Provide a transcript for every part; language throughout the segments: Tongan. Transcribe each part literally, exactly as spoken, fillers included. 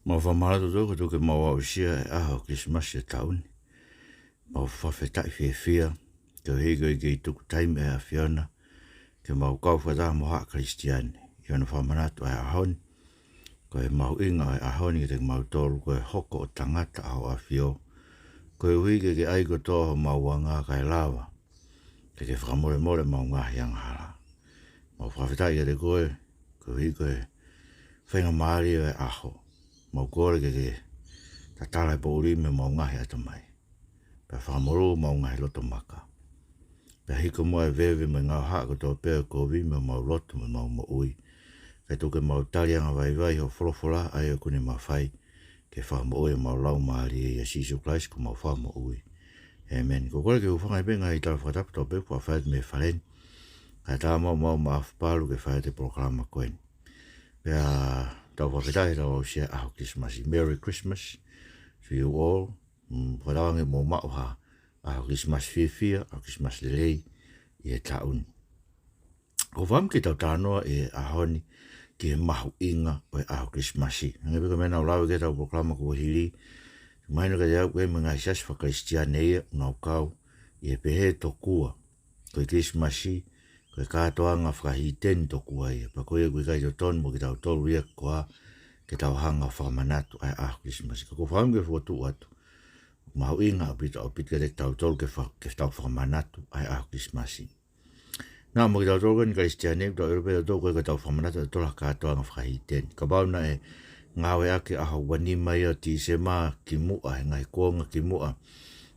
Mau fakamālō atu kotoa ke mau aʻusia e ʻaho Kilisimasi e taʻu ni. Mau fakafetaʻi fiefia koeʻuhi ko e kei tuku taimi ʻe he ʻAfiona ke mau kau fakataha mo haʻa Kalisitiane ʻi hono fakamanatu ʻa e ʻaho ni. Ko e mahuʻinga ʻo e ʻaho ni kiate kimautolu ko e hoko ʻo tangata ʻa Hoʻo ʻAfio, koeʻuhi ke ke ʻai kotoa homau anga kae lava ke ke fakamolemole ʻemau ngaahi angahala. Mau fakafetaʻi kiate koe koeʻuhi ko e faingamālie ʻo e ʻaho. Mau kole ke ke tatala e poʻuli mei homau ngaahi ʻatamai, pea fakamolū homau ngaahi loto maka, pea hiko muʻa e veve mo e ngaahi haʻa kotoa pē ʻoku kovi mei homau loto mo homau moʻui, kae tuku ke mau tali angavaivai hoʻo folofola ʻa ia ʻoku ne mafai ke fakamoʻui ʻemau laumālie, ʻia Sīsū Kalaisi ko homau Fakamoʻui. ʻĒmeni. Ko e kole ke u hūfanga pē he ngaahi tala fakatapu kotoa pē kuo fai atu mei he fale ni, kae ʻatā maʻu maʻafu palu ke fai atu e polokalama ko eni. Pea tau fakafetaʻi heʻetau aʻusia e ʻaho Kilisimasi. Merry Christmas to you all. Mm, fakatauange mou maʻu ha ʻaho Kilisimasi fiefia, ʻaho Kilisimasi lelei ʻi he taʻu ni. ʻOku ou fakaʻamu ke tau talanoa he ʻaho ni ki he mahuʻinga ʻo e ʻaho Kilisimasi. Hangē pē ko e meʻa naʻa ku lave ki ai heʻetau polokalama kuo hili, mahino kiate au ko e ngaahi siasi faka-Kalisitiane ia ʻoku nau kau ʻi he pehē tokua ko e Kilisimasi ko e kātoanga fakahīteni tokua ia, pea ko ia ʻoku ʻikai totonu mo kitautolu ia ko ā ke tau hanga ʻo fakamanatu ʻa e ʻaho Kilisimasi. Ka ʻoku ou fakaʻamu ke fokotuʻu atu, mahuʻinga ʻaupito, ʻaupito kiate kitautolu ke fa-, ke tau fakamanatu ʻa e ʻaho Kilisimasi. Naʻa mo kitautolu ko eni Kalisitiane, ʻoku tau ʻilo pē ʻe kitautolu ko e, ko ʻetau fakamanatu ʻa e tolu ha kātoanga fakahīteni. Kapau naʻe ngāueʻaki e ʻaho ua nima ia ʻo Tīsema kimuʻa, he ngaahi kuonga kimuʻa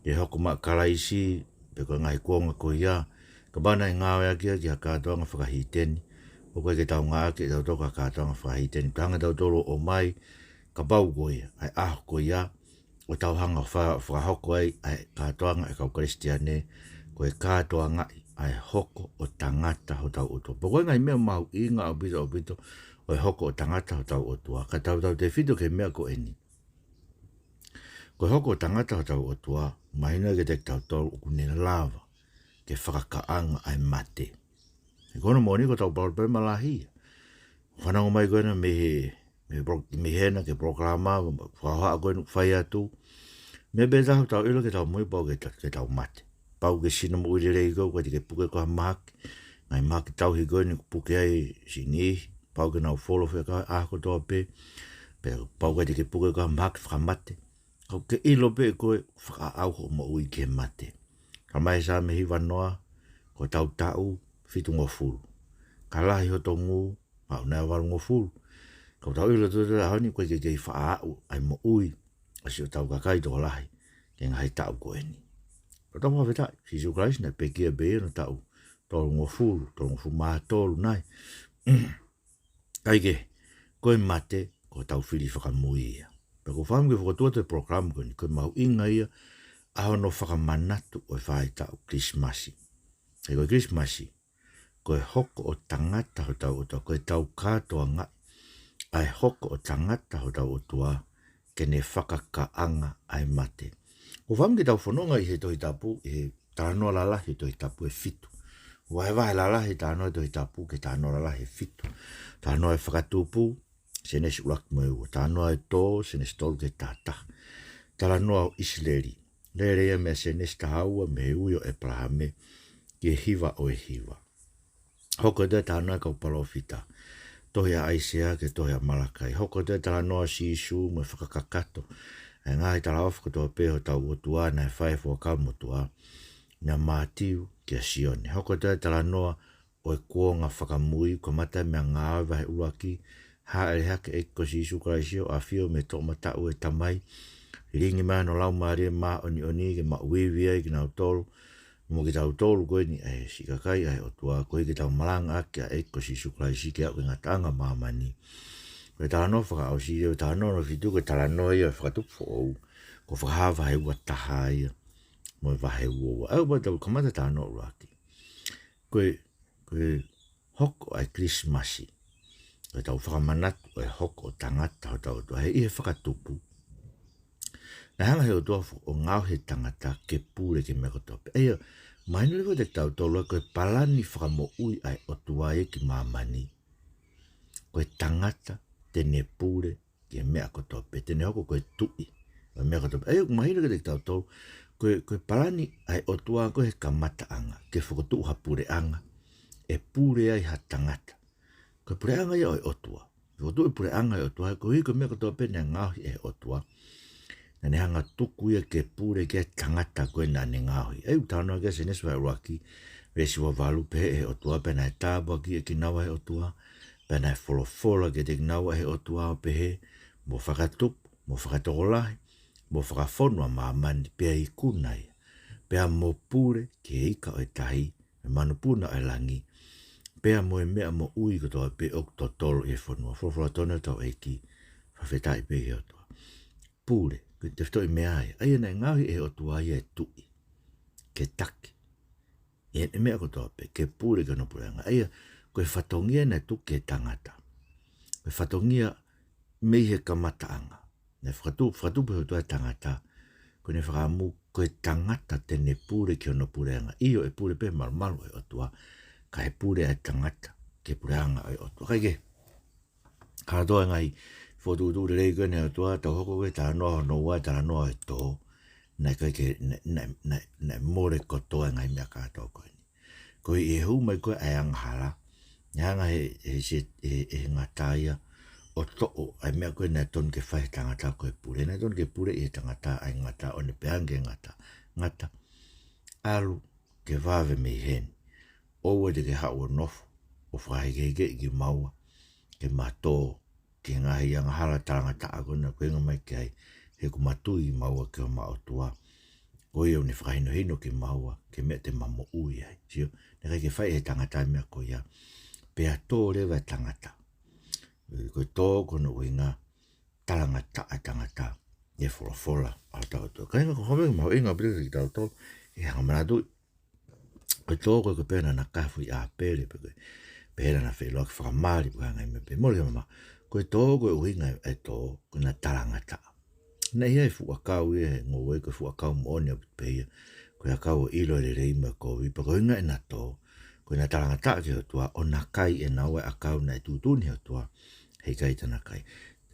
ke hoko mai ʻa Kalaisi, pe ko e ngaahi kuonga ko ia, kapau naʻe ngāueʻaki ia ki ha kātoanga fakahīteni, ʻoku ʻikai ke tau ngāueʻaki ʻe kitautolu ki ha kātoanga fakahīteni. Pea hanga ʻe kitautolu ʻo ʻomai, kapau ko ia, ʻa e ʻaho ko ia, ʻo tau hanga ʻo fa-, fakahoko ai ʻa e kātoanga ʻa e kau Kalisitiane, ko e kātoangaʻi ʻa e hoko ʻo tangata hotau ʻOtua. Pea ko e ngaahi meʻa mahuʻinga ʻaupito, ʻaupito ʻo e hoko ʻo tangata hotau ʻOtua. Ka tau tautefito ki he meʻa ko eni. Ko e hoko ʻo tangata hotau ʻOtua, mahino kiate kitautolu ʻoku ne lava ke fakakaʻanga ʻa e mate. He ko hono moʻoni ko ʻetau palopalema lahi ia. Fanongo mai ko ena mei he, mei he pro-, mei hena ki he polokalama, fakahohaʻa ko eni ʻoku fai atu. Meʻa pē taha ʻoku tau ʻilo ki heʻetau moʻui pau ke ta-, ke tau mate. Pau ki he sino moʻui lelei ko ē, ʻoku ʻikai te ke puke koe ha mahaki. Ngaahi mahaki tauhi ko eni ʻoku puke ai siʻi niʻihi. Pau ke nau folo fekau ʻaho kotoa pē. Pea pau ʻikai te ke puke koe ha mahaki fakamate. Ka ʻoku ke ʻilo pē ʻe koe ʻoku fakaʻau hoʻo moʻui ki he mate. Talamai ʻe Saame hiva noa, ko hotau taʻu fitungofulu. Ka lahi hoto ngū, maʻu nai ʻo valungofulu. Ka ʻoku tau ʻilo ʻe kitautolu he ʻaho ni ʻoku ʻikai ke kei fakaʻau ʻa e moʻui ʻa siʻotau kakai tokolahi ki he ngaahi taʻu ko eni. Ka tau fakafetaʻi, Sīsū Kalaisi naʻe pekia pē ia ʻi hono taʻu tolungofulu, tolungofulu mā tolu nai. Kae kehe, ko e mate, ko hotau fili fakamui ia. Pea ʻoku ou fakaʻamu ke fokotuʻu atu e polokalama ko eni, ko e mahuʻinga ia ʻa hono fakamanatu ʻo e faʻahitaʻu Kilisimasi. He ko e Kilisimasi, ko e hoko ʻo tangata hotau ʻOtua, ko ʻetau kātoangaʻi ʻa e hoko ʻo tangata hotau ʻOtua, ke ne fakakaʻanga ʻa e mate. ʻOku ou fakaʻamu ke tau fononga ʻi he Tohi Tapu, ʻi he talanoa lalahi ʻo e Tohi Tapu ʻe fitu. Vahevahe lalahi e talanoa ʻo e Tohi Tapu ki he talanoa lalahi ʻe fitu. Talanoa ʻo e Fakatupu, Sēnesi ʻuluaki mo e ua. Talanoa ʻo e Tō, Sēnesi tolu ki he taha taha. Talanoa ʻo ʻIsileli, lele ia mei Sēnesi taha ua, mei he ui ʻo ʻĒpalahame ki he hiva ʻo e hiva. Hoko atu e talanoa ʻo e kau palōfita, tohi ʻa ʻAisea ki he tohi ʻa Malakai. Hoko atu e talanoa ʻo Sīsū mo e fakakakato ʻa e ngaahi talaʻofa kotoa pē ʻa hotau ʻOtua naʻe fai he Fuakava Motuʻa, mei a Mātiu kia Sione. Hoko atu e talanoa ʻo e kuonga fakamui, kamata mei he Ngāue vahe ʻuluaki, hāʻele hake e ʻEiki ko Sīsū Kalaisi ʻo ʻafio mei he toʻomataʻu ʻo e Tamai, lilingi mai hono Laumālie Māʻoniʻoni ke maʻu ivi ai kinautolu, mo kitautolu ko eni ʻa e siʻi kakai ʻa e ʻOtua, koeʻuhi ke tau malangaʻaki ʻa e ʻEiki ko Sīsū Kalaisi ke aʻu ki he ngataʻanga ʻo māmani. Ko e talanoa fakaʻosi ia, ko e talanoa hono fitu, ko e talanoa ia ʻo e Fakatupu foʻou, ko Fakahā vahe ua taha ia mo e vahe ua ua. ʻA ia ʻoku tau kamata talanoa ʻuluaki. Ko e, ko e hoko ʻa e Kilisimasi, ko ʻetau fakamanatu ʻo e hoko ʻo tangata hotau ʻOtua. He ʻi he Fakatupu, naʻe hanga ʻe he ʻOtua fo-, ʻo ngaohi e tangata ke pule ki he meʻa kotoa pē. ʻA ia, mahino leva kiate kitautolu ko e palani fakamoʻui ʻa e ʻOtua ia ki māmani, ko e tangata te ne pule ki he meʻa kotoa pē, te ne hoko ko e tuʻi ʻo e meʻa kotoa pē. ʻA ia ʻoku mahino kiate kitautolu, ko e, ko e palani ʻa e ʻOtua ko ē he kamataʻanga, ke fokotuʻu ha puleʻanga ʻe pule ai ha tangata. Ko e puleʻanga ia ʻo e ʻOtua. Fokotuʻu e puleʻanga ʻo e ʻOtua, koeʻuhi ko e meʻa kotoa pē naʻe ngaohi ʻe he ʻOtua, naʻa ne hanga ʻo tuku ia ke pule ki ai e tangata ko ē naʻa ne ngaohi. ʻA ia ʻoku talanoa ki ai ʻa Sēnesi vahe ʻuluaki, veesi ua valu, pehē ʻe he ʻOtua, pea naʻe tāpuakiʻi ʻe kinaua ʻe he ʻOtua, pea naʻe folofola kiate kinaua ʻe he ʻOtua ʻo pehē, mo fakatupu, mo fakatokolahi, mo fakafonu ʻa māmani, pea ikuna ia, pea mo pule ki he ika ʻo e tahi, mo e manupuna ʻo e langi, pea mo e meʻa moʻui kotoa pē ʻoku totolo ʻi he fonua. Folofola tonu ʻa hotau ʻEiki, fakafetaʻi pē ki he ʻOtua. Pule, ko e tefitoʻi meʻa ia. ʻA ia naʻe ngaohi ʻe he ʻOtua ia e tuʻi, ke taki ʻi he meʻa kotoa pē, ke pule ki hono puleʻanga. ʻA ia, ko e fatongia naʻe tuku ki he tangata, ko e fatongia mei he kamataʻanga. Naʻe fakatupu, fakatupu ʻe he ʻOtua e tangata, ko ʻene fakaʻamu ko e tangata te ne pule ki hono puleʻanga. ʻIo, ʻe pule pē malumalu ʻa e ʻOtua, ka ʻe pule ʻa e tangata ki he puleʻanga ʻo e ʻOtua. Kae kehe, kātoa e ngaahi fokotuʻutuʻu lelei ko ē ʻa e ʻOtua, tau hoko ki he talanoa hono ua, talanoa ʻo e tō, naʻe ʻikai ke, naʻe, naʻe, naʻe, naʻe mole kotoa e ngaahi meʻa kātoa ko eni. Koeʻuhi ʻi he hū mai ko ē ʻa e angahala, naʻe hanga ʻe he, he, he, he, he ngata ia ʻo toʻo ʻa e meʻa ko ē naʻe tonu ke fai ʻe he tangata, ko e pule. Naʻe tonu ke pule ʻi he tangata ʻa e ngata, ʻo ne pehē ange ki he ngata, ngata, ʻalu ke vave mei heni. ʻOua te ke haʻu ʻo nofo ʻo fakahekeheke kimaua, ke ma tō ki he ngaahi angahala talangataʻa ko ena ʻoku ke hinga mai ki ai, he ʻoku ma tui kimaua ki homa ʻOtua. Ko ia ʻoku ne fakahinohino kimaua ki he meʻa te ma moʻui ai. Sio, naʻe ʻikai ke fai ʻe he tangata e meʻa ko ia, pea tō leva e tangata. Ko e tō ko hono ʻuhinga talangataʻa e tangata ʻi he folofola ʻa hotau ʻOtua. Kāinga, ko e hā e meʻa mahuʻinga ʻaupito kiate kitautolu ke hanga ʻo manatuʻi? Ko e tō ko ē, ko e pehē naʻa na kai ha foʻi ʻāpele, pe ko e pehē naʻa na feʻiloaki fakamali, pe ko e hā e ngaahi meʻa pehē. Mole ke mamaʻo, ko e tō, ko e ʻuhinga e tō, ko ʻena talangataʻa. Naʻe ʻi ai e fuʻu ʻakau ia he ngoue, ko e fuʻu ʻakau moʻoni ʻaupito pē ia, ko e ʻakau ʻo e ʻilo e lelei mo e kovi, pea ko e ʻuhinga ʻena tō, ko ʻena talangataʻa ki he ʻOtua, ʻo na kai ʻe naua e ʻakau naʻe tuʻutuʻuni ʻe he ʻOtua heʻikai te na kai.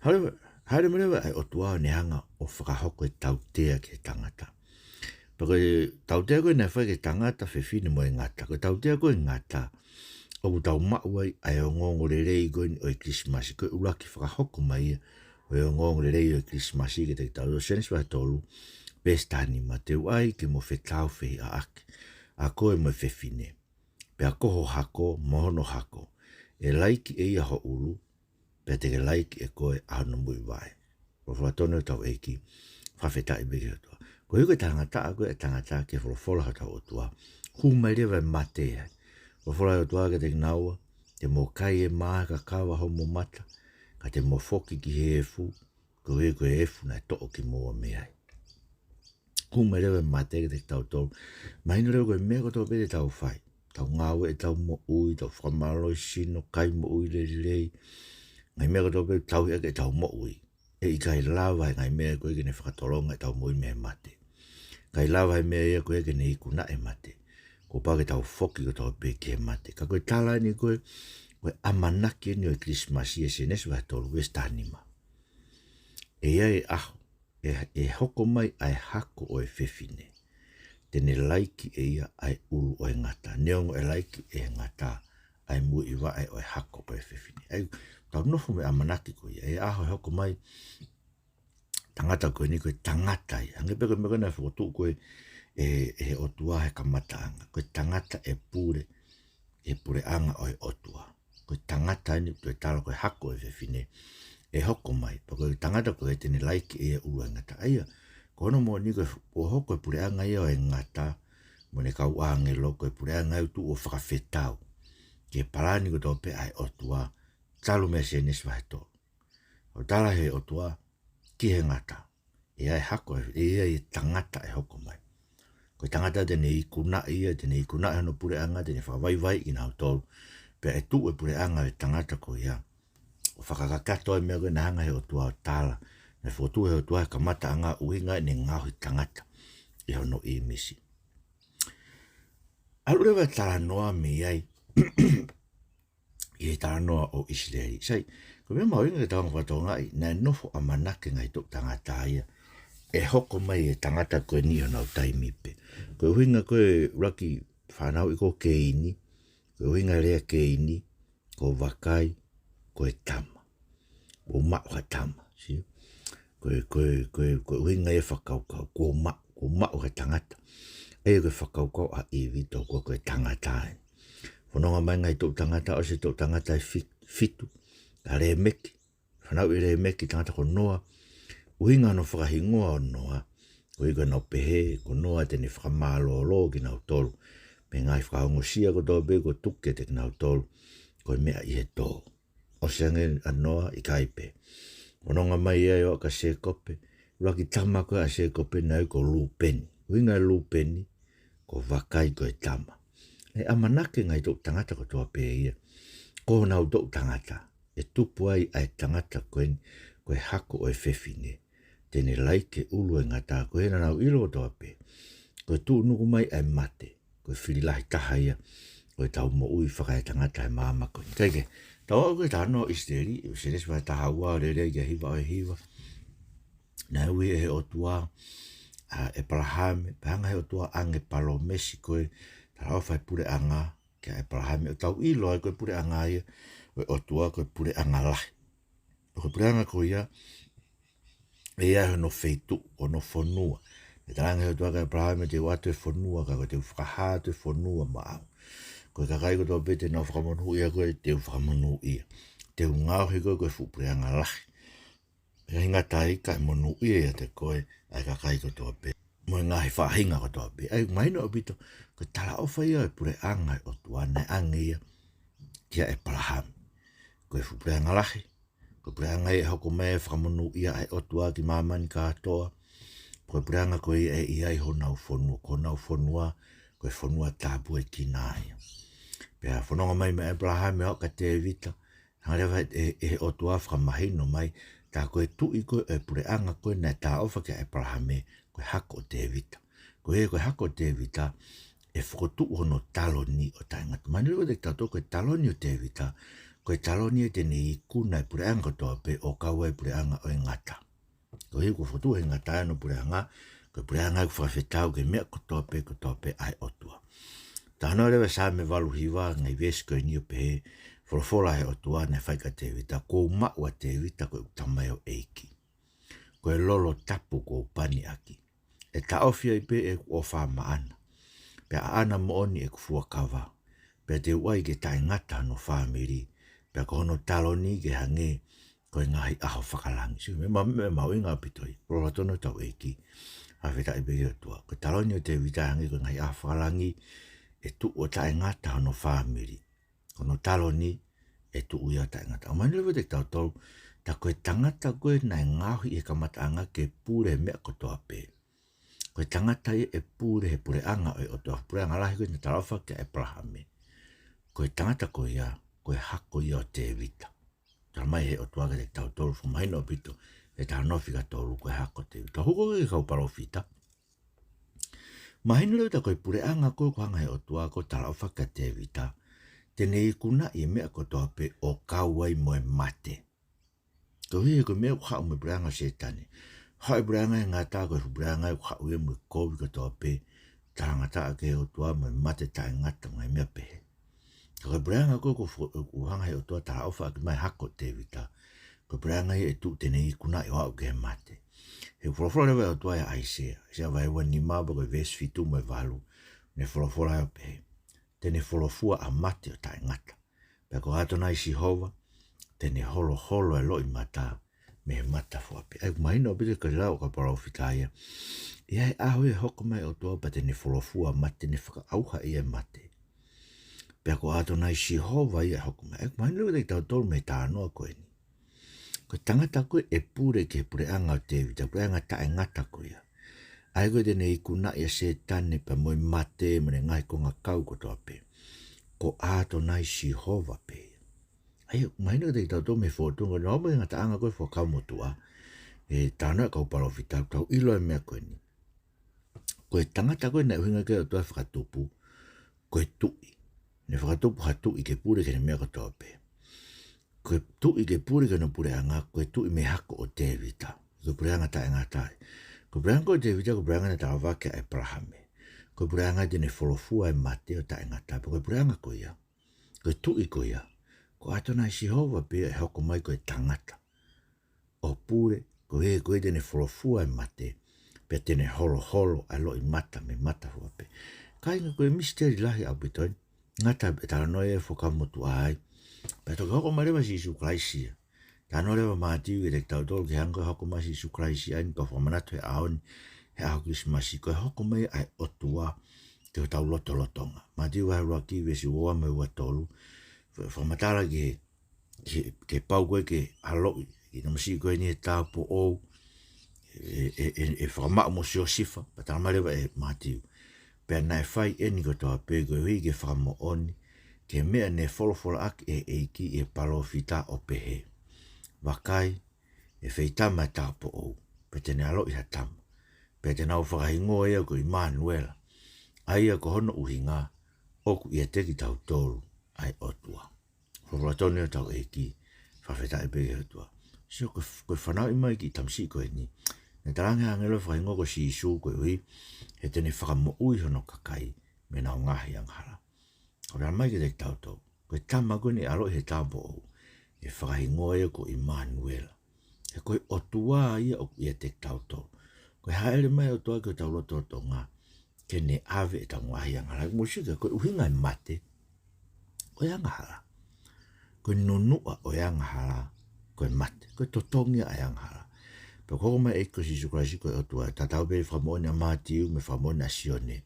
Hale, hale mai leva e ʻOtua ʻo ne hanga ʻo fakahoko e tautea ki he tangata. Pea ko e tautea ko ē naʻe fai ki he tangata, fefine mo e ngata. Ko e tautea ko ē ngata, ʻoku tau maʻu ai ʻa e ongoongolelei ko eni ʻo e Kilisimasi. Ko e ʻuluaki fakahoko mai ia ʻo e ongoongolelei ʻo e Kilisimasi kiate kitautolu, Sēnesi vahe tolu, veesi taha nima: Te u ʻai ke mo fetaufehiʻaʻaki, ʻa koe mo e fefine, pea ko ho hako mo hono hako, ʻe laiki ʻe ia ho ʻulu, pea te ke laiki ʻe koe ʻa hono muivaʻe. Folofola tonu ʻa hotau ʻEiki, fakafetaʻi pē ki he ʻOtua. Koeʻuhi ko e talangataʻa ko ē e tangata ki he folofola ʻa hotau ʻOtua, hū mai leva e mate ai. Folofola ʻa e ʻOtua kiate kinaua, te mo kai ʻe mā he kakava homo mata, ka te mo foki ki he efu, koeʻuhi ko e efu naʻe toʻo kimoua mei ai. Hū mai leva e mate kiate kitautolu. Mahino leva ko e meʻa kotoa pē te tau fai, tau ngāue, ʻetau moʻui, tau fakamālohisino, kai moʻui lelei, ngaahi meʻa kotoa pē tau ʻi ai ke tau moʻui, ʻe ʻikai lava e ngaahi meʻa ko ē ke ne fakatolonga ʻetau moʻui mei he mate. ʻIkai lava e meʻa ia ko ē ke ne ikunaʻi e mate. Kuo pau ke tau foki kotoa pē ki he mate. Ka ko e tala eni ko ē, ko e ʻamanaki eni ʻo e Kilisimasi ʻi he Sēnesi vahe tolu, veesi taha nima: ʻE ʻi ai e ʻaho ʻe, ʻe hoko mai ʻa e hako ʻo e fefine, te ne laiki ʻe ia ʻa e ʻulu ʻo e ngata, neongo ʻe laiki ʻe he ngata ʻa e muivaʻe ʻo e hako ʻo e fefine. ʻA ia, tau nofo mo e ʻamanaki ko ia, ʻe ʻi ai e ʻaho ʻe hoko mai e tangata ko eni, ko e tangata ia. Hangē pē ko e meʻa ko ē naʻe fokotuʻu ko ē ʻe, ʻe he ʻOtua he kamataʻanga, ko e tangata ʻe pule ʻi he puleʻanga ʻo e ʻOtua. Ko e tangata eni ʻoku toe tala ko e hako ʻo e fefine ʻe hoko mai, pea ko e tangata ko ē te ne laiki ʻe ia e ʻulu ʻo e ngata. ʻA ia, ko hono moʻoni ko e fu-, ʻo hoko e puleʻanga ia ʻo e ngata mo ʻene kau ʻāngelo, ko e puleʻanga ia ʻoku tuʻu ʻo fakafetau ki he palani kotoa pē ʻa e ʻOtua, talu mei he Sēnesi vahe tolu. ʻO tala ʻe he ʻOtua ki he ngata, ʻe ʻi ai e hako, ʻe ʻi ai e tangata ʻe hoko mai. Ko e tangata te ne ikunaʻi ia, te ne ikunaʻi hono puleʻanga, te ne fakavaivaiʻi kinautolu, pea ʻe tuʻu e puleʻanga ʻo e tangata ko ia ʻo fakakakato ai e meʻa ko ē naʻe hanga ʻe he ʻOtua ʻo tala, naʻe fokotuʻu ʻe he ʻOtua he kamataʻanga, ʻuhinga ʻene ngaohi e tangata ʻi hono ʻīmisi. ʻAlu leva e talanoa mei ai ʻi he talanoa ʻo ʻIsileli. Sai, Ko e meʻa mahuʻinga ke tau hanga ʻo fakatokangaʻi, naʻe nofo ʻamanaki e ngaahi toʻu tangata ia ʻe hoko mai e tangata ko eni ʻi honau taimi pē. Ko e ʻuhinga ko e ʻuluaki fanauʻi ko Keini, ko e ʻuhinga e lea Keini, ko e vakai, ko e tama. Kuo maʻu ha tama, sio? Ko e, ko e, ko e, ko e ʻuhinga ia e fakakaukau, kuo maʻu, kuo maʻu ha tangata. ʻA ia ko e fakakaukau ʻa ʻIvi, tokua ko e tangata ē. Fononga mai e ngaahi toʻu tangata, ʻosi e toʻu tangata ʻe fi-, fitu, ʻa Lēmeki, fanauʻi ʻe Lēmeki e tangata ko Noa. ʻUhinga hono fakahingoa ʻo Noa, koeʻuhi ko ʻenau pehē ko Noa te ne fakamālōlō kinautolu mei he ngaahi fakaongosia kotoa pē kuo tuku kiate kinautolu, ko e meʻa ʻi he tō. ʻOsi ange ʻa Noa? ʻIkai pē. Fononga mai ai ʻo aʻu kia Sēkope, ʻuluaki tama ko ē ʻa Sēkope naʻe ui ko Lūpeni. ʻUhinga e Lūpeni, ko e vakai, ko e tama. ʻE ʻamanaki e ngaahi toʻu tangata kotoa pē ia, ko honau toʻu tangata, ʻe tupu ai ʻa e tangata ko eni, ko e hako ʻo e fefine, te ne laiki e ʻulu ʻo e ngata. Ko ia naʻa nau ʻilo kotoa pē ko e tuʻunuku mai ʻa e mate, ko e fili lahi taha ia ʻo ʻetau moʻui fakaetangata he māmani ko eni. Kae kehe, tau aʻu ki he talanoa ʻo ʻIsileli, ʻi Sēnesi vahe taha ua, ʻo lele ki he hiva ʻo e hiva. Naʻe ui ʻe he ʻOtua ʻa ʻEpalahame, pea hanga ʻe he ʻOtua ʻo ʻoange e palōmesi ko e talaʻofa e puleʻanga kia ʻEpalahame, ʻo tau ʻilo ai ko e puleʻanga ia ʻo e ʻOtua ko e puleʻanga lahi. Ko e puleʻanga ko ia, ʻe ʻi ai hono feituʻu, hono fonua. Naʻe talaange ʻe he ʻOtua kia ʻEpalahame, te u ʻoatu e fonua, ka ko e te u fakahā atu e fonua maʻau. Ko e kakai kotoa pē te nau fakamonūʻia koe, te u fakamonūʻia. Te u ngaohi koe ko e fuʻu puleʻanga lahi. ʻE ʻikai ngata ai, kae monūʻia ʻiate koe ʻa e kakai kotoa pē, mo e ngaahi faʻahinga kotoa pē. ʻA ia, mahino ʻaupito, ko e talaʻofa ia e puleʻanga ʻo e ʻOtua naʻe ʻoange ia kia ʻEpalahame. Ko e fuʻu puleʻanga lahi, ko e puleʻanga ia ʻe hoko mai ʻo fakamonūʻia ʻe he ʻOtua ki māmani kātoa. Ko e puleʻanga ko ia ʻe ʻi ai honau fonua, ko honau fonua, ko e fonua tapu ʻekina ia. Pea fononga mai meia ʻEpalahame ʻo aʻu kia Tēvita, hanga leva ʻe, ʻe, ʻe he ʻOtua ʻo fakamahino mai, tā ko e tuʻi ko ē ʻo e puleʻanga ko ē naʻe talaʻofa kia ʻEpalahame, ko e hako ʻo Tēvita. Ko ia ko e hako ʻo Tēvita, ʻe fokotuʻu hono taloni ʻo taʻengata. Mahino leva kiate kitautolu ko e taloni ʻo Tēvita, ko e taloni ia te ne ikuna e puleʻanga kotoa pē ʻo kau ai e puleʻanga ʻo e ngata. Koeʻuhi kuo fokotuʻu ʻe he ngata hono puleʻanga, ko e puleʻanga ia ʻoku fakafetaʻi ki he meʻa kotoa pē, kotoa pē ʻa e ʻOtua. Talanoa leva e Saame valu hiva, ngaahi veesi ko eni ʻo pehē, folofola ʻa e ʻOtua naʻe fai kia Tēvita, kuo u maʻu ʻa Tēvita ko ʻeku tamaioʻeiki. Ko e lolo tapu kuo u pani ʻaki. ʻE taʻofi ai pē ʻeku ʻofa maʻana, pea ʻaʻana moʻoni ʻeku fuakava, pea te u ʻai ke taʻengata hono fāmili, pea ko hono taloni ke hangē ko e ngaahi ʻaho fakalangi. Sio, meʻa ma-, meʻa mahuʻinga ʻaupito ia, lolotonga hotau ʻEiki. Fakafetaʻi pē ki he ʻOtua. Ko e taloni ʻo Tēvita hangē ko e ngaahi ʻaho fakalangi, ʻe tuʻu ʻo taʻengata hono fāmili. Ko hono taloni ʻe tuʻu ia ʻo taʻengata. ʻOku mahino leva kiate kitautolu, tā ko e tangata ko ē naʻe ngaohi ʻi he kamataʻanga ke pule he meʻa kotoa pē. Ko e tangata ia ʻe pule he puleʻanga ʻo e ʻOtua, puleʻanga lahi ko ē naʻe talaʻofa kia ʻEpalahame. Ko e tangata ko ia, ko e hako ia ʻo Tēvita. Talamai ʻe he ʻOtua kiate kitautolu, fakamahino ʻaupito, he talanoa fika tolu, ko e hako ʻo Tēvita. Hoko ki he kau palōfita. Mahino leva tā ko e puleʻanga ko ē kuo hanga ʻe he ʻOtua ʻo talaʻofa kia Tēvita, te ne ikunaʻi e meʻa kotoa pē ʻo kau ai mo e mate. Koeʻuhi ko e meʻa ʻoku haʻu mei he puleʻanga ʻo Sētane. Haʻu e puleʻanga ʻo e ngata, ko e fuʻu puleʻanga ʻoku haʻu ia mo e kovi kotoa pē, talangataʻa ki he ʻOtua mo e mate taʻengata mo e ngaahi meʻa pehē. Ka ko e puleʻanga ko ē kuo fo-, kuo hanga ʻe he ʻOtua ʻo talaʻofa ʻaki mai e hako ʻo Tēvita, ko e puleʻanga ia ʻe tuʻu te ne ikunaʻi ʻo aʻu ki he mate. He folofola leva ʻa e ʻOtua ʻia ʻAisea, ʻAisea vahe ua nima pea ko e veesi fitu mo e valu, ne folofola ʻo pehē, te ne folofua ʻa mate ʻo taʻengata. Pea ko ʻAtonai Sihova, te ne holoholo e loʻimata mei he matafuape. ʻA ia ʻoku mahino ʻaupito ko e lau ʻa e kau palōfita ia. ʻI he ʻaho ia ʻe hoko mai e ʻOtua pea te ne folofua mate, te ne fakaʻauha ʻa e mate. Pea ko ʻAtonai Sihova ia ʻe hoko mai. ʻA ia ʻoku mahino leva kiate kitautolu mei he talanoa ko eni. Ko e tangata ko ē ʻe pule ki he puleʻanga ʻo Tēvita, puleʻanga taʻengata ko ia. ʻA ia ko ē te ne ikunaʻi ʻa Sētane pea mo e mate mo e ngaahi kongakau kotoa pē. Ko ʻAtonai Sihova pē ia. ʻA ia ʻoku mahino kiate kitautolu mei he fōtunga, naʻa mo e ngataʻanga ko ē Fuakava Motuʻa, ʻe talanoa e kau palōfita, tau ʻilo e meʻa ko eni. Ko e tangata ko ē naʻe ʻuhinga ki ai e ʻOtua e fakatupu, ko e tuʻi. Ne fakatupu ha tuʻi ke pule ki heʻene meʻa kotoa pē. Ko e tuʻi ke pule ki hono puleʻanga, ko e tuʻi mei he hako ʻo Tēvita. Ko e puleʻanga taʻengata ia. Ko e puleʻanga ko ē ʻo Tēvita, ko e puleʻanga naʻe talavaki ʻa ʻĒpalahame. Ko e puleʻanga te ne folofua e mate ʻo taʻengata. Pea ko e puleʻanga ko ia, ko e tuʻi ko ia, ko ʻAtonai Sihova pē ia ʻe hoko mai ko e tangata ʻo pule, ko ia, ko ia te ne folofua e mate, pea te ne holoholo ʻa e loʻimata mei he mata fua pē. Kāinga, ko e misiteli lahi ʻaupito eni. Ngata e talanoa ia ʻe Fuakava Motuʻa ai. Pea toki hoko mai leva Sīsū Kalaisi ia. Talanoa leva Mātiu kiate kitautolu ki he anga ko e hoko mai Sīsū Kalaisi ai, ʻa ia naʻa tau fakamanatu he ʻaho ni, he ʻaho Kilisimasi, ko e hoko mai ʻa e ʻOtua ki hotau lotolotonga. Mātiu vahe ʻuluaki veesi ua ua mo e ua tolu. Fa-, fakamatala ki he, ki he, ki he pau ko ē ke ʻaloʻi ʻa e tamasiʻi ko eni he tāupoʻou, ʻe, ʻe, ʻe, ʻe fakamaʻu mo Siosifa, pea talamai leva ʻe Mātiu: Pea naʻe fai eni kotoa pē koeʻuhi ke fakamoʻoni ki he meʻa ne folofolaʻaki ʻe he ʻEiki ʻi he palōfita ʻo pehē: Vakai, ʻe feitama e tāupoʻou, pea te ne ʻaloʻi ha tama, pea te nau fakahingoa ia ko ʻImanuela, ʻa ia ko hono ʻuhinga, ʻOku ʻiate kitautolu ʻa e ʻOtua. Folofola tonu ia ʻa hotau ʻEiki, fakafetaʻi pē ki he ʻOtua. Sio, ko e f-, ko e fanauʻi mai e kiʻi tamasiʻi ko eni, naʻe talaange ʻe he ʻāngelo fakahingoa ko Sīsū koeʻuhi he te ne fakamoʻui hono kakai mei heʻenau ngaahi angahala. Ko e talamai kiate kitautolu, ko e tama ko eni ʻe ʻaloʻi he tāupoʻou, ʻe fakahingoa ia ko ʻImanuela. He ko e ʻOtua ia ʻoku ʻiate kitautolu. Ko e hāʻele mai e ʻOtua ki hotau lotolotonga ke ne ʻave ʻetau ngaahi angahala. Mou sio ki he, ko e ʻuhinga e mate, ko e angahala. Ko e nunuʻa ʻo e angahala ko e mate. Ko e totongi ia ʻa e angahala. Pea ko e hoko mai e ʻEiki ko Sīsū Kalaisi ko e ʻOtua. Tatau pē e fakamoʻoni ʻa Mātiu mo e fakamoʻoni ʻa Sione.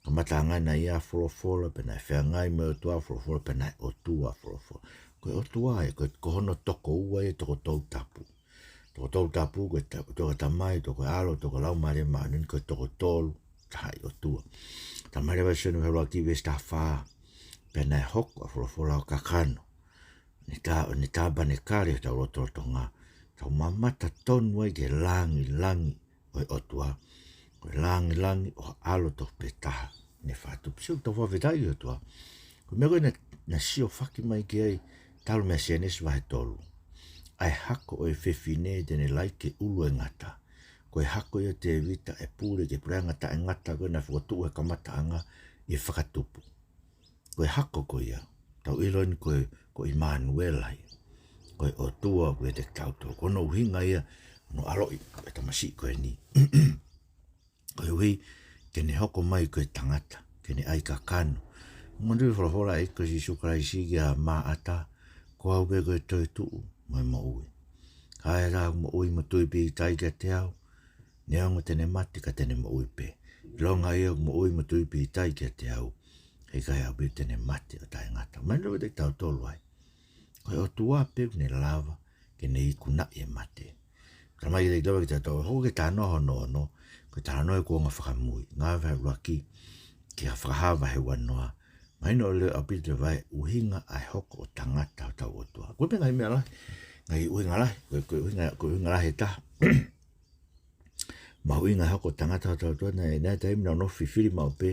Kamataʻanga naʻe ʻi ai e Folofola, pea naʻe feangai mo e ʻOtua e Folofola, pea naʻe ʻOtua e Folofola. Ko e ʻOtua ia, ko, ko hono toko ua ia e toko tolu tapu. Toko tolu tapu, ko e ta-, toko Tamai, toko ʻAlo, toko Laumālie Māʻoniʻoni, ko e toko tolu tahaʻi ʻOtua. Talamai leva ʻe Sione vahe ʻuluaki veesi taha fā: Pea naʻe hoko ʻa e Folofola ʻo kakano, ne tā-, ne tāpanekale ʻi hotau lotolotonga, tau mamata tonu ai ki he langilangi ʻo e ʻOtua, ko e langilangi ʻo ha ʻAlo tofu pē taha ne fakatupu. Sio, tau fakafetaʻi ki he ʻOtua. Ko e meʻa ko ē naʻa, naʻa siʻi ʻohake mai ki ai talu mei Sēnesi vahe tolu, ʻa e hako ʻo e fefine te ne laiki e ʻulu ʻo e ngata. Ko e hako ia ʻo Tēvita ʻe pule ki he puleʻanga taʻengata ko ē naʻe fokotuʻu he kamataʻanga ʻi he fakatupu. Ko e hako ko ia, tau ʻilo eni ko e, ko ʻImanuela ia. Ko e ʻOtua ʻoku ʻiate kitautolu. Ko hono ʻuhinga ia hono ʻaloʻi e tamasiʻi ko eni. Koeʻuhi ke ne hoko mai ko e tangata, ke ne ʻai kakano. Manatuʻi e folofola ʻa e ʻEiki ko Sīsū Kalaisi kia Māʻata: Ko au pē ko e toetuʻu mo e moʻui. Ka ai ha taha ʻoku moʻui mo tui pīkitai kiate au, neongo te ne mate ka te ne moʻui pē. ʻIlonga ia ʻoku moʻui mo tui pīkitai kiate au, heʻikai ʻaupito te ne mate ʻo taʻengata. Manatuʻi ʻoku ʻiate kitautolu ai. Ko e ʻOtua pē ʻoku ne lava ke ne ikunaʻi e mate. Talamai kiate kitautolu, hoko ki he talanoa hono ono, ko e talanoa ʻi he kuonga fakamui, Ngāue vahe ʻuluaki ki he Fakahā vahe uanoa. Mahino ʻo leo ʻaupito e vahe ʻuhinga ʻa e hoko ʻo tangata hotau ʻOtua. Ko e pē ngaahi meʻa lahi, ngaahi ʻuhinga lahi, ko e, ko e ʻuhinga, ko e ʻuhinga lahi ʻe taha. Mahuʻinga e hoko ʻo tangata hotau ʻOtua, naʻe, naʻe taimi naʻa nau fifili maʻu pē,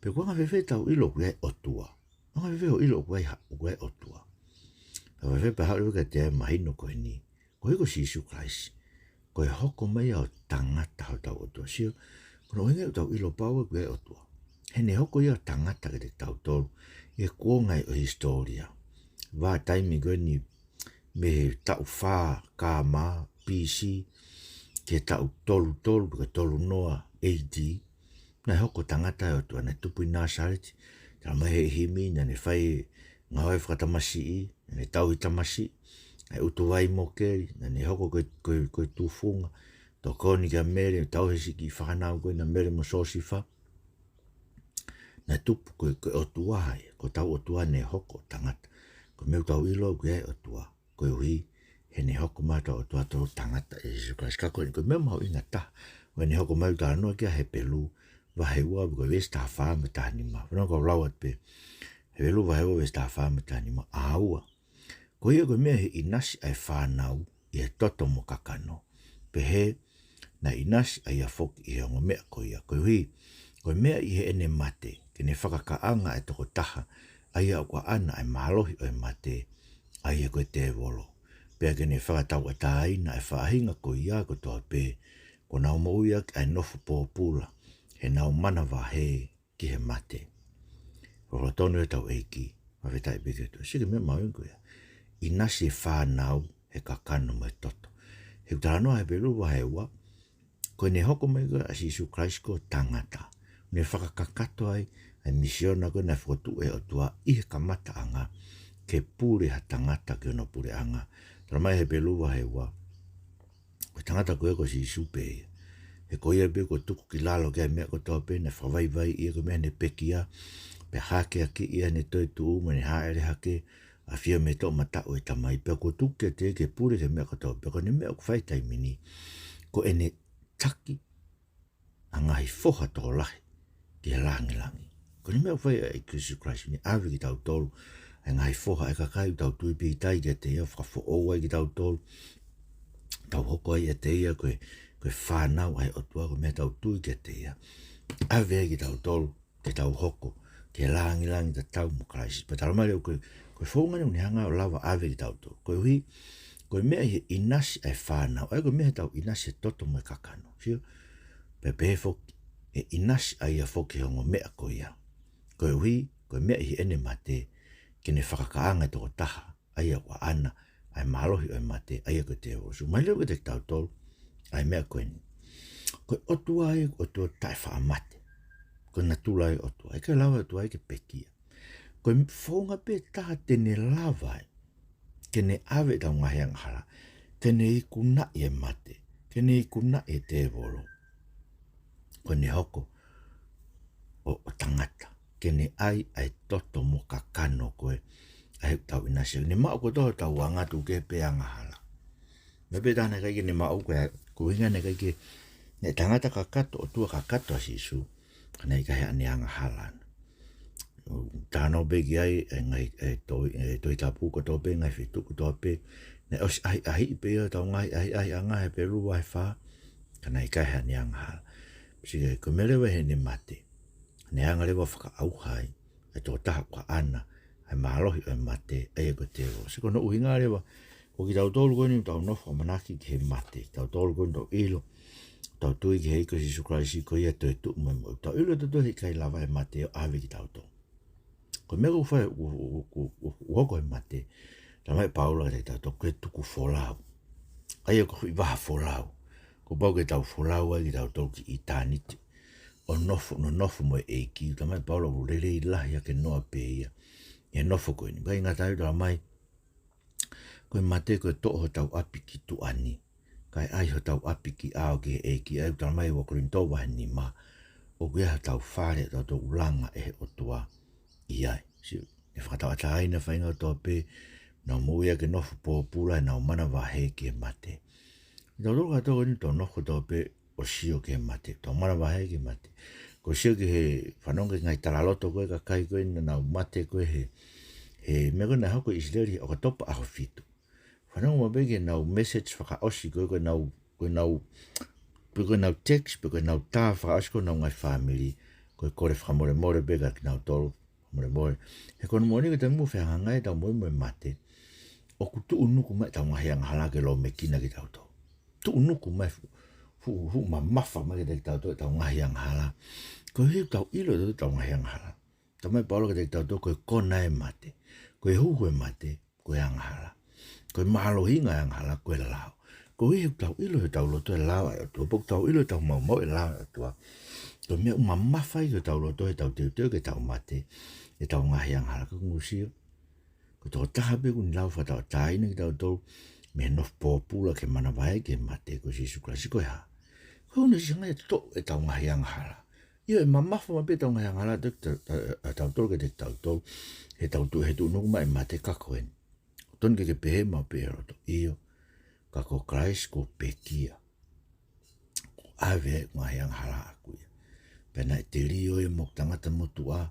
pe ʻoku anga fēfē ʻetau ʻilo ʻoku ʻi ai e ʻOtua. ʻOku anga fēfē hoʻo ʻilo ʻoku ʻi ai ha, ʻoku ʻi ai e ʻOtua. Ka fēfē pea haʻu leva kiate au e mahino ko eni, koeʻuhi ko Sīsū Kalaisi. Ko e hoko mai ia ʻo tangata hotau ʻOtua. Sio, ko hono ʻuhinga ia ʻoku tau ʻilo pau ʻoku ʻi ai e ʻOtua, he naʻe hoko ia ʻo tangata kiate kitautolu ʻi he kuonga ʻo e hisitōlia. Vahaʻa taimi ko eni mei he taʻu fā K M, B C, ki he taʻu tolu tolu pe ko e tolu noa A D, naʻe hoko ʻo tangata e ʻOtua, naʻe tupu ʻi Nāsaleti. Talamai ʻe he himi, naʻa ne fai e ngāue fakatamasiʻi, naʻa ne tauhi tamasiʻi, naʻe ʻutu vai mo keli, naʻa ne hoko ko e, ko e, ko e tufunga, tokoni kia Mele, tauhi e siʻi kiʻi fānau ko ena, Mele mo Siosifa. Naʻe tupu ko e, ko e ʻOtua ia, ko hotau ʻOtua naʻe hoko ʻo tangata. Ko e meʻa ʻoku tau ʻilo ʻoku ʻi ai e ʻOtua, koeʻuhi he naʻe hoko mai hotau ʻOtua tangata ʻia Sīsū Kalaisi. Ka ko e, ko e meʻa mahuʻinga taha ʻo ʻene hoko mai ʻoku talanoa ki ai ʻa Hepelū vahe ua, ko e veesi taha fā mo e taha nima. Fanongo kau lau atu pē. Hepelū vahe ua veesi taha fā mo e taha nima. ʻA ua, ko ia ko e meʻa ʻi he ʻinasi ʻa e fānau ʻi he toto mo kakano, pehē naʻe ʻinasi ʻa ia foki ʻi he ongo meʻa ko ia. Koeʻuhi ko e meʻa ʻi heʻene mate, ke ne fakakaʻanga ʻa e tokotaha ʻa ia ʻoku ʻaʻana ʻa e mālohi ʻo e mate, ʻa ia ko e tēvolo, pea ke ne fakatauʻatāina ʻa e faʻahinga ko ia kotoa pē kuo nau moʻui ʻaki ʻa e nofo pōpula, heʻenau manavahē ki he mate. Lolotonga ʻetau ʻEiki, fakafetaʻi pē ki he ʻOtua. Sio ki he meʻa mahuʻinga ko ia. ʻInasi e fānau he kakano mo e toto. He ʻoku talanoa Hepelū vahe ua, ko ʻene hoko mai ko ē ʻa Sīsū Kalaisi ko e tangata, ne fakakakato ai ʻa e misiona ko ē naʻe fokotuʻu ʻe he ʻOtua ʻi he kamataʻanga, ke pule ha tangata ki hono puleʻanga. Talamai Hepelū vahe ua, ko e tangata ko ē ko Sīsū pē ia. He ko ia pē kuo tuku ki lalo ki ai e meʻa kotoa pē, naʻe fakavaivaiʻi ia ko e meʻa ne pekia, pea hākeakiʻi ʻene toetuʻu mo ʻene hāʻele hake, ʻafio mei he toʻomataʻu ʻo e Tamai, pea kuo tuku kiate ia ke pule ki he meʻa kotoa pē. Ko ʻene meʻa ʻoku fai he taimi ni, ko ʻene taki ʻa e ngaahi foha tokolahi ki he lāngilangi. Ko ʻene meʻa ʻoku fai ʻa e ʻEiki ko Sīsū Kalaisi, ne ʻave kitautolu, ʻa e ngaahi foha ʻa e kakai ʻoku tau tui pīkitai kiate ia, fakafoʻou ai kitautolu, tau hoko ai ʻiate ia ko e, ko e fānau ʻa e ʻOtua, ko e meʻa ʻoku tau tui kiate ia. ʻAve ai kitautolu ke tau hoko ki he lāngilangi tatau mo Kalaisi. Pea talamai leva ko e, ko e founga eni ʻoku ne hanga ʻo lava ʻo ʻave kitautolu. Koeʻuhi, ko e meʻa ʻi he ʻinasi ʻa e fānau, ʻa ia ko e meʻa ʻi heʻetau ʻinasi he toto mo e kakano. Sio? Pea pehē foki, ʻe ʻinasi ʻa ia foki he ongo meʻa ko ia. Koeʻuhi, ko e meʻa ʻi heʻene mate, ke ne fakakaʻanga e tokotaha, ʻa ia ʻoku ʻaʻana ʻa e mālohi ʻo e mate, ʻa ia ko e tēvolo. Sio, ʻomai leva kiate kitautolu ʻa e meʻa ko eni. Ko e ʻOtua ia, ko e ʻOtua taʻefaʻamate. Ko e natula ia ʻo e ʻOtua. ʻIkai lava ʻOtua ia ke pekia. Ko e founga pē taha te ne lava ai ke ne ʻave ʻetau ngaahi angahala, ke ne ikunaʻi e mate, ke ne ikunaʻi e tēvolo, ko ʻene hoko ʻo, ʻo tangata, ke ne ʻai ʻa e toto mo e kakano ko ē ʻa ʻetau ʻinasi. Ne maʻu kotoa hotau anga, tuku kehe pē angahala. Meʻa pē taha naʻe ʻikai ke ne maʻu, ko e, ko e ʻuhinga naʻe ʻikai ke, ne tangata kakato, ʻOtua kakato ʻa Sīsū, ka naʻe ʻikai haʻane angahala. Talanoa pē ki ai e ngaahi, e Tohi, e Tohi Tapu kotoa pē, ngaahi feituʻu kotoa pē, naʻe ʻosi ʻahiʻahiʻi pē ia hotau ngaahi ʻahiʻahiʻanga, Hepelū vahe fā, ka naʻe ʻikai haʻane angahala. Sio ki he, ko e meʻa leva heʻene mate, ne hanga leva ʻo fakaʻauha ai ʻa e tokotaha ʻoku ʻaʻana ʻa e mālohi ʻo e mate, ʻa ia ko e tēvolo. Sio, ko hono ʻuhinga leva, ko kitautolu ko eni ʻoku tau nofo ʻamanaki ki he mate, kitautolu ko eni ʻoku tau ʻilo, tau tui ki he ʻEiki ko Sīsū Kalaisi, ko ia toetuʻu mo e moʻui. Tau ʻilo tautolu he ʻikai lava e mate ʻo ʻave kitautolu. Ko e meʻa ʻoku fai, ʻoku, ʻoku, ʻoku, ʻoku hoko he mate, talamai ʻe Paula kiate kitautolu, ko e tuku folau. ʻA ia ko e foʻi vaha folau. Kuo pau ke tau folau ai kitautolu ki ʻitāniti, ʻo nofo, nonofo mo e ʻEiki. Talamai ʻe Paula ʻoku lelei lahi hake noa pē ia ʻi he nofo ko eni. ʻIkai ngata ai, talamai, ko e mate ko e toʻo hotau ʻapi ki tuʻa ni, kae ʻai hotau ʻapi ki ʻao ki he ʻEiki. ʻA ia ʻoku talamai ʻe ua Kolinitō vahe nima, ʻoku ʻi ai hotau fale ʻo tautolu ʻoku langa ʻe he ʻOtua ʻi ai. Sio, ʻe fakatauʻatāina e faʻahinga kotoa pē, nau moʻui ʻaki e nofo pōpula, heʻenau manavahē ki he mate. Tautolu kātoa ko eni ʻoku tau nofo kotoa pē ʻo sio ki he mate, tau manavahē ki he mate. Ko e sio ki he fanongo ki he ngaahi talaloto ko ē ʻa e kakai ko ē naʻa nau mate ko ē he, he meʻa ko ē naʻe hoko ʻi ʻIsileli he ʻOkatopa ʻaho fitu. Fanongo maʻu pē ki heʻenau message fakaʻosi ko ē, ko ʻenau, ko ʻenau, pe ko ʻenau text, pe ko ʻenau tā fakaʻosi ki honau ngaahi fāmili, ko e kole fakamolemole pē kiate kinautolu, fakamolemole. He ko hono moʻoni ko e taimi ʻoku fehangahangai ai ʻetau moʻui mo e mate, ʻoku tuʻunuku mai ʻetau ngaahi angahala ke lōmekina kitautolu. Tuʻunuku mai fu-, fu-, fuʻu mamafa mai kiate kitautolu ʻetau ngaahi angahala. Koeʻuhi ʻoku tau ʻilo ʻe tautolu ʻetau ngaahi angahala. Talamai ʻe Paula kiate kitautolu ko e kona e mate, ko e huhu e mate, ko e angahala. Ko e mālohinga e angahala, ko e lao. Koeʻuhi he ʻoku tau ʻilo ʻi hotau loto e lao ʻa e ʻOtua, pea ʻoku tau ʻilo ʻi heʻetau maumau e lao ʻa e ʻOtua. Ko e meʻa ʻoku mamafa ai ki hotau loto heʻetau teuteu ki heʻetau mate, ʻetau ngaahi angahala. Ka ʻoku ou sio, ko e tokotaha pē ʻoku ne lava ʻo fakatauʻatāina kitautolu mei he nofo pōpula ki he manavahē ki he mate, ko Sīsū Kalaisi. Ko e hā? Ko hono ʻuhinga ia ʻoku toʻo ʻetau ngaahi angahala. ʻIo, ʻe mamafa maʻu pē ʻetau ngaahi angahala ʻa tautolu kiate kitautolu, he tau tu-, he tuʻunuku mai e mate, ka ko eni, ʻoku totonu ke ke pehē maʻu pē ʻi ho loto, ʻio, ka ko Kalaisi kuo pekia, kuo ʻave ʻeku ngaahi angahala ʻaʻaku ia. Pea naʻe telio ia mo hoku tangata motuʻa,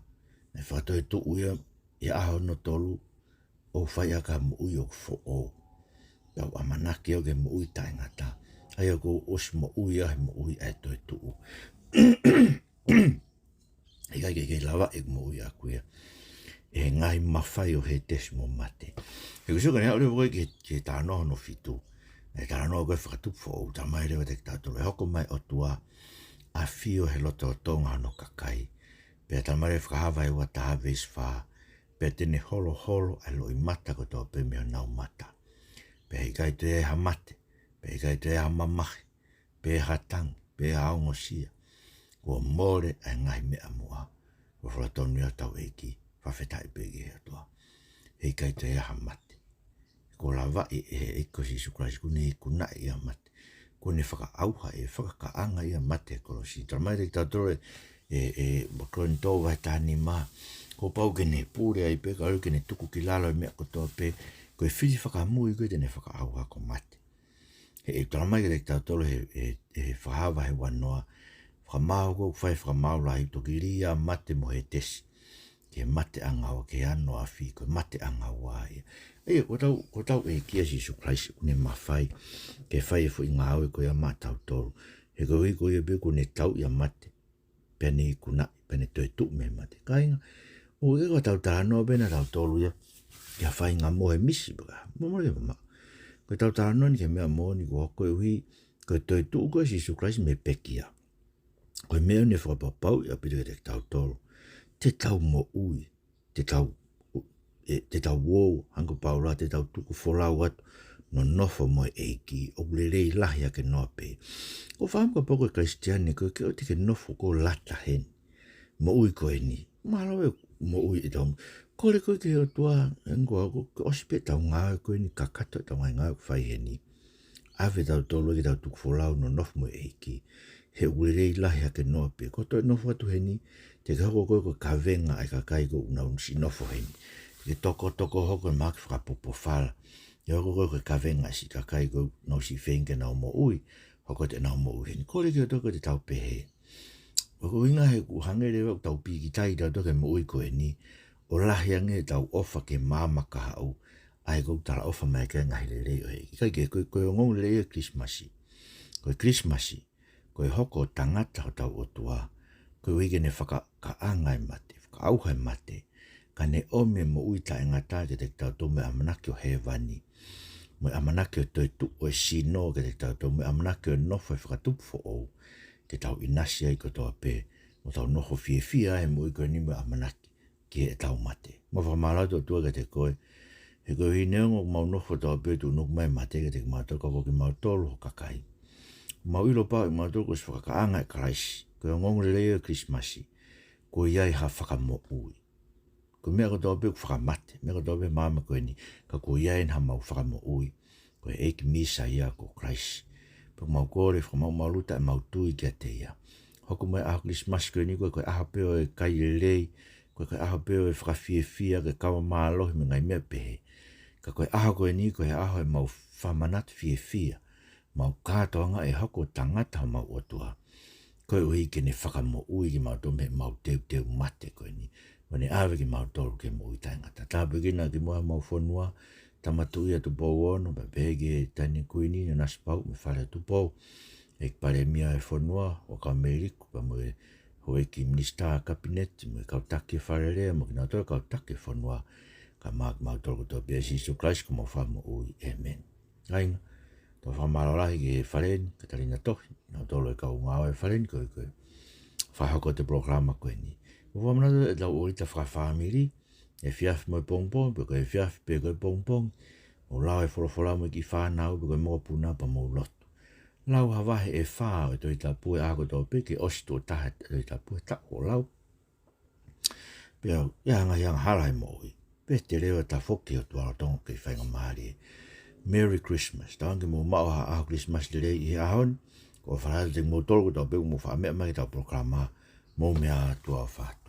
naʻe fakatoetuʻu ia ʻi he ʻaho hono tolu, ʻo fai ʻaki ha moʻui ʻoku foʻou. Pea u ʻamanaki au ki he moʻui taʻengata, ʻa ia kuo u ʻosi moʻui ʻa e moʻui ʻa e toetuʻu. ʻIkai ke, ke lava ʻeku moʻui ʻaʻaku ia. ʻe he ngaahi mafai ʻo Hētesi mo mate. He ko e sio ko eni ʻa ʻoleva ko ē ki he, ki he talanoa hono fitu. ʻE talanoa ko ē fakatupu foʻou, talamai leva kiate kitautolu ʻe hoko mai ʻOtua, ʻafio he lotolotonga hono kakai. Pea talamai leva Fakahā vahe ua taha veesi fā, pea te ne holoholo ʻa e loʻimata kotoa pē mei honau mata. Pea heʻikai toe ʻi ai ha mate, pea heʻikai toe ʻi ai ha mamahi, pe ha tangi, pe ha ongosia. Kuo mole ʻa e ngaahi meʻa muʻa. Ko e folofola tonu ia hotau ʻEiki, fakafetaʻi pē ki he ʻOtua. Heʻikai toe ʻi ai ha mate. Kuo lavaʻi ʻe he ʻEiki ko Sīsū Kalaisi, kuo ne ikunaʻi ʻa mate. Kuo ne fakaʻauha ʻe fakakaʻanga ʻa mate he kolosi. Talamai kiate kitautolu ʻe, ʻe, ʻe Kolinitō vahe taha nima, kuo pau ke ne pule ai pē, ka ʻoua ke ne tuku ki lalo ʻa e meʻa kotoa pē, ko e fili fakamui ko ē te ne fakaʻauha ko mate. He ʻe talamai kiate kitautolu he, he, he Fakahā vahe ua noa, fakamaau ʻoku fai fakamaau lahi, toki lī ʻa mate mo Hētesi ki he mate ʻanga ua, ki he ano afi, ko e mate ʻanga ua ia. ʻA ia, ko hotau, ko hotau ʻEiki ʻa Sīsū Kalaisi, ʻoku ne mafai ke fai e foʻi ngāue ko ia maʻatautolu. He koeʻuhi ko ia pē kuo ne tauʻi ʻa mate, pea ne ikunaʻi, pea ne toetuʻu mei he mate. Kāinga, ʻoku ʻikai ko ʻetau talanoa pē ʻanautolu ia ki ha faʻahinga mohe misi pē ka, mo mole ke mamaʻo. Ko ʻetau talanoa eni ki he meʻa moʻoni ko e koeʻuhi ko e toetuʻu ko ē ʻa Sīsū Kalaisi mei he pekia. Ko e meʻa ʻoku ne fakapapauʻi ʻaupito kiate kitautolu. Te tau moʻui, te tau, ʻe, te tau ō, hangē ko Paula, te tau tuku folau atu, nonofo mo e ʻEiki, ʻoku lelei lahi hake noa pē. ʻOku ou fakaʻamu kapau ko e Kalisitiane koe, ke ʻoua te ke nofo ʻo lata heni. Moʻui ko eni. Mālō e moʻui ʻetau. Kole koe ki he ʻOtua, hangē ko au, ke ʻosi pē ʻetau ngāue ko eni, kakato ʻetau ngaahi ngāue ʻoku fai heni. ʻAve kitautolu ke tau tuku folau, nonofo mo e ʻEiki. He ʻoku lelei lahi hake noa pē. Ko e toe nofo atu heni, te ke hoko koe ko e kavenga ʻa e kakai ʻoku nau siʻi nofo heni. Te ke tokotoko hoko ʻi he mahaki fakapōpōfala. Te ke hoko koe ko e kavenga ʻa e siʻi kakai ʻoku nau siʻi feinga ke nau moʻui, hoko atu ʻenau moʻui heni. Kole ki he ʻOtua ke tau pehē. Ko e ʻuhinga he ʻoku hangē leva ʻoku tau pīkitai kitautolu ki he moʻui ko eni, ʻo lahi ange ʻetau ʻofa ki he maama kahaʻu, ʻa ia ʻoku talaʻofa mai ki ai e ngaahi lelei ʻo e ʻEiki. ʻIkai ke, ko e, ko e ongoongolelei ʻo e Kilisimasi. Ko e Kilisimasi, ko e hoko ʻo tangata hotau ʻOtua, koeʻuhi ke ne fakakaʻanga ʻa e mate, fakaʻauha ʻa e mate, ka ne ʻomi e moʻui taʻengata kiate kitautolu mo e ʻamanaki ʻo hēvani, mo e ʻamanaki ʻo e toetuʻu ʻo e sino kiate kitautolu, mo e ʻamanaki ʻo e nofo ʻo e fakatupu foʻou, ke tau ʻinasi ai kotoa pē, ʻo tau nofo fiefia he moʻui ko eni mo e ʻamanaki ki heʻetau mate. Mau fakamālō atu ʻOtua kiate koe, he koeʻuhi neongo ʻoku mau nofo kotoa pē tuʻunuku mai e mate kiate kimautolu, ka ko kimautolu ho kakai. Mau ʻilo pē ʻoku ʻikai kimautolu kuo ʻosi fakakaʻanga ʻe Kalaisi, ko e ongoongolelei ʻo e Kilisimasi, kuo ʻi ai ha fakamoʻui. Ko e meʻa kotoa pē ʻoku fakamate, meʻa kotoa pē he maama ko eni, ka kuo ʻi ai eni haʻamau fakamoʻui, ko e ʻEiki Mīsaia ko Kalaisi. Pea ʻoku mau kole, fakamaʻumaʻuluta ʻemau tui kiate ia. Hoko mai e ʻaho Kilisimasi ko eni ko e, ko e ʻaho pē ʻo e kai lelei, ko e, ko e ʻaho pē ʻo e fakafiefia, ko e kava mālohi mo e ngaahi meʻa pehē. Ka ko e ʻaho ko eni, ko e ʻaho ʻemau fakamanatu fiefia, mau kātoanga ʻe hoko ʻo tangata homau ʻOtua, koeʻuhi ke ne fakamoʻui kimautolu mei heʻemau teuteu mate ko eni, ʻo ne ʻave kimautolu ki he moʻui taʻengata. Tāpuekina kimuʻa homau fonua, Tama Tuʻi ʻa Tupou Ono, pea pehē ki he Taʻahine Kuini, ʻa Nanasipauʻu mo e Fale ʻo Tupou, ʻEiki Palēmia ʻo e fonua, ʻo ka Meliku, pea mo e Houʻeiki Minisitā Kapineti, mo e kau taki Fale Alea, mo kinautolu kau taki fonua, kae ʻumaʻā kimautolu kotoa pē ʻia Sīsū Kalaisi ko homau Fakamoʻui. ʻĒmeni. Kāinga, tau fakamālō lahi ki he Fale ni, Katalina Tohi, kinautolu e kau ngāue Fale ni, ko e, ko e fakahoko atu e polokalama ko eni. Ko e fakamanatu ʻetau ʻōlita fakafāmili, efiafi mo e pongipongi, pe ko e efiafi pe ko e pongipongi, ʻo lau e folofola mo e kiʻi fānau, pe ko e mokopuna pea mou lotu. Lau ha vahe ʻe fā ʻo e Tohi Tapu he ʻaho kotoa pē ke ʻosi tuʻo taha e Tohi Tapu he taʻu ʻo lau. Pea ʻi ai ha ngaahi angahala he moʻui, pea te leva tafoki ʻo tuʻu lolotonga ki he faingamālie. Merry Christmas. Tauange ke mou maʻu ha ʻaho Kilisimasi lelei ʻi he ʻaho ni. Ko e fakaʻatā kiate kimoutolu kotoa pē ʻoku mou faʻa meʻa mai ki heʻetau polokalama, mou meʻa ā, tuʻa ʻofa atu.